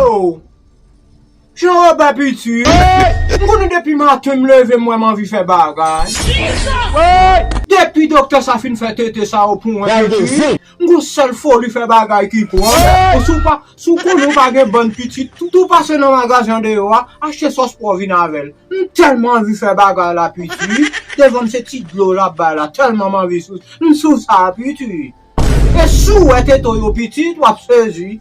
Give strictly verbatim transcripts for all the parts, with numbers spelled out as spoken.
Oh. Jean Robert pitit. M konnen depi maten m leve m wè m anvi fè bagay. Depi doktè sa fin fè tete sa yo pou mwen pitit, m gon sèl foli fè bagay ki pran. Ou si w pa, si w konnen w pa gen bann pitit, tou, tou pase nan magazen deyò a, achte sòs pou w vin avè l. M tèlman anvi fè bagay la pitit, devan m se ti dlo l ap bay la, tèlman m anvi sou, m sou sa pitit. E si w wè tete w yo pitit, w ap sezi.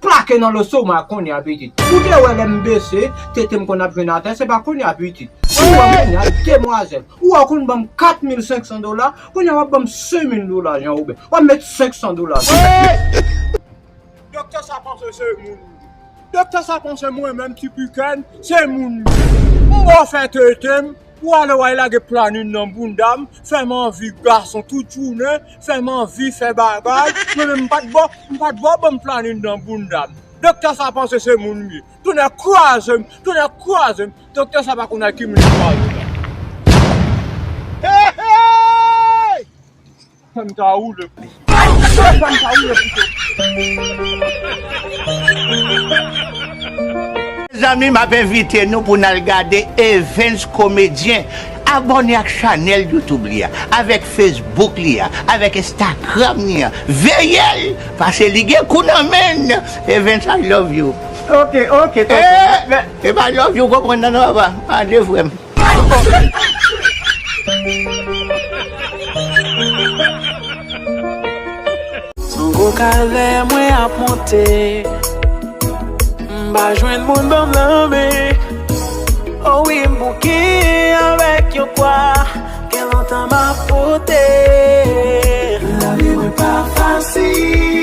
Plake nan lestomak kounye a pitit. Ou te wè lè m bese, tete m konn ap jwenn atè, se pa kounye a pitit. Ou wè kounye a demwazèl. Ou wè w konn ban m kat mil senk san dola, kounye a w ap ban m senk mil dola jan ou ben. W ap met senk san dola sou tèt mwen. Doktè sa panse se moun. Doktè sa panse mwen menm ti pikenn, se moun. M ba w fè tete m, ou ale w al lage planin nan bounda m, fè m anvi gason tout jounen, fè m anvi fè bagay. Mwen menm m pa t ba w, m pa t ba w ban m planin nan bounda m. Doktè sa panse se moun m ye. Tonnè kraze m, tonnè kraze m. Doktè sa pa konn ak ki moun li kwaze la. Hey, hey! Fè m ta woule pito. Fè m ta woule pito. Mezanmi, m ap envite nou pou n al gade Evens Komedyen. Abòne ak chanèl YouTube li a, avèk Facebook li a, avèk Instagram li a. Veye l, paske li gen kou nan men l. Evens, I love you. Ok, ok, tonton. Eh, men, e pa love you, konprann nan, non, papa? Ade, frè m. Son gwo kalè mwen ap monte. M pa jwenn moun ban m lanmen. O wi, m bouke avèk yon kwa. Gen lontan m ap pote. Lavi mwen pa fasil.